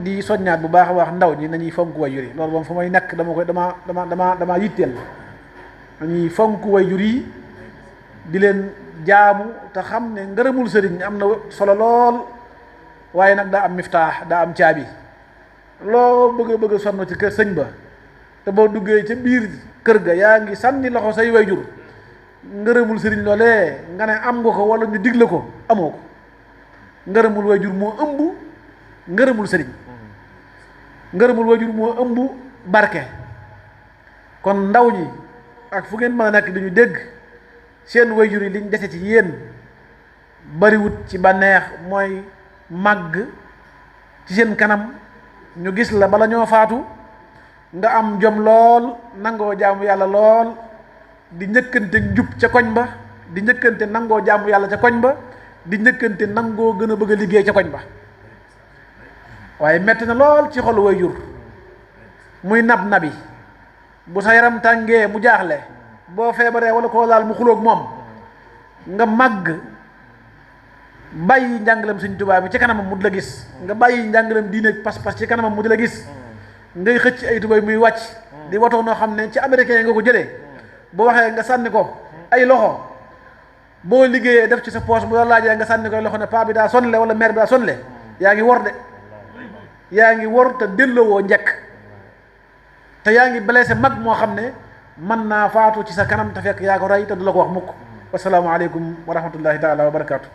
di soññaat bu baax a baax ndaw ñi nañuy fonk waajur yi loolu moom fu may nekk dama yitteel nañuy fonk waajur yi di leen jaamu te xam ne ngërëmul sëriñ am na solo lool waaye nag daa am miftaax daa am caabi loo bëgg a sonn ci kër sëñ ba te boo duggee ca biir kër ga yaa ngi sànni loxo say waajur ngërëmul sëriñ loolee nga ne am nga ko wala ñu digle ko amoo ko ngërëmul waajur moo ëmb ngërëmul sëriñ ngërëmul waajur moo ëmb barke. kon ndaw ñi ak fu ngeen mën a nekk dañu dégg seen waajur yi liñ dese ci yéen bariwut ci bànneex mooy màgg ci seen kanam ñu gis la bala ñoo faatu nga am jom lool nangoo jaamu yàlla lool di njëkkante njub ca koñ ba di njëkkante nangoo jaamu yàlla ca koñ ba di njëkkante nangoo gën a bëgg a liggéey ca koñ ba waaye metti na lool ci xolu waajur muy nabi bu sa yaram tàngee mu jaaxle boo feebaree wala koo laal mu xuloog moom nga màgg bàyyi njàngalem Sëñ Tuubaa bi ci kanamam mu di la gis nga bàyyi njàngalem diine pas-pas ci kanamam mu di la gis ngay xëcc ay tubay muy wàcc di watoo noo xam ne ci américain yi nga ko jëlee bu waxee nga sànni ko ay loxo boo liggéeyee def ci sa poche bu la laajee nga sànni ko ay loxo ne paa bi daa sonle wala mère bi daa sonle yaa ngi wor de yaa ngi wor te delloowoo njëkk te yaa ngi blessé mag moo xam ne mën naa faatu ci sa kanam te fekk yaa ko rey te du la ko wax mukk wassalaamu aleykum wa rahmatullahi taala wa barakaatu